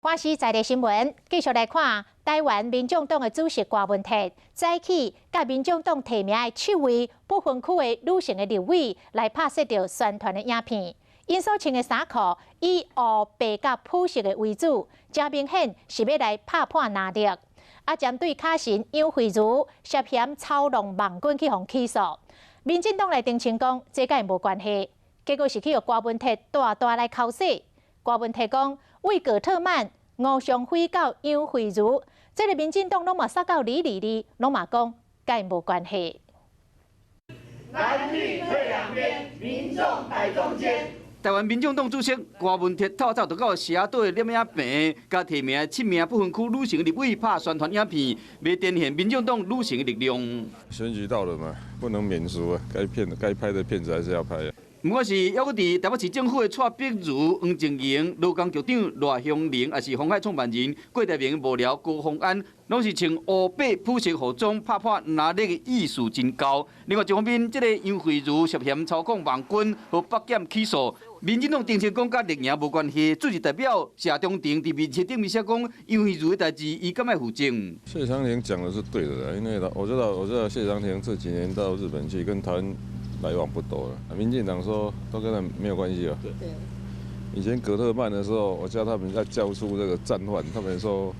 華視在地新聞，繼續來看台灣民眾黨的主席郭文鐵，早起佮民眾黨提名的七位不分區的女性的立委來拍攝著宣傳的影片。𪜶所穿的衫褲以烏白佮普色的為主，誠明顯是欲來拍破藍綠。啊，針對卡神楊惠如涉嫌操弄網軍去予起訴，民進黨來澄清講，這佮𪜶無關係。結果是去予郭文鐵大大來剾洗。郭文鐵講，為葛特曼、吳雙輝到楊惠如，這个民進黨攏嘛殺到里里哩，攏嘛講佮𪜶無關係。藍綠退兩邊，民眾擺中間。台灣民眾黨主席郭文鐵透早就到社仔島的攝影棚，佮提名七名不分區女性立委拍宣傳影片，欲展現民眾黨女性的力量。選舉到了嘛，不能免俗啊，該片該拍的片子還是要拍啊。毋過是猶閣佇台北市政府的蔡碧如、黃靜瑩、勞工局長賴香伶，抑是鴻海創辦人郭台銘幕僚高虹安，攏是穿烏白普色服裝，拍破藍綠的意思真厚。另外一方面，這个楊惠如涉嫌操控網軍予北檢起訴，民進黨澄清講佮綠營無關係，主席代表謝長廷佇面冊頂面寫講楊惠如的代誌，伊敢愛負責。謝長廷講的是對的，因為我知道謝長廷這幾年到日本去，跟台灣來往不多了。民進黨說都跟他沒有關係啊。對。以前葛特曼的時候，我叫他們要交出這個戰犯，他們說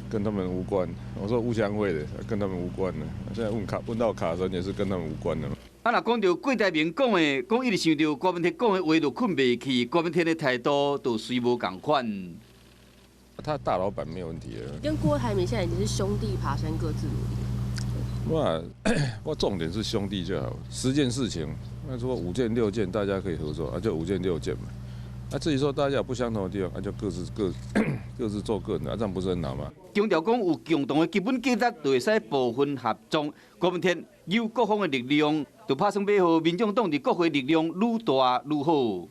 跟他們無關。我說吳祥輝的跟他們無關的。現在問到卡神也是跟他們無關的。啊，若講著郭台銘講的，講一直想著郭文鐵講的話就睏袂去，郭文鐵的態度就隨無仝款。他大老闆沒有問題啊。跟郭台銘現在已經是兄弟爬山各自努力。哇，我重點是兄弟就好。10件事情，那如果五件六件大家可以合作，啊就五件六件嘛。啊至於說大家有不相同的地方，那就各自做各的，啊這樣不是很好嗎？強調講有共同的基本價值，就會使部分合作。郭文鐵有各方的力量，就拍算欲予民眾黨佇國會力量愈大愈好。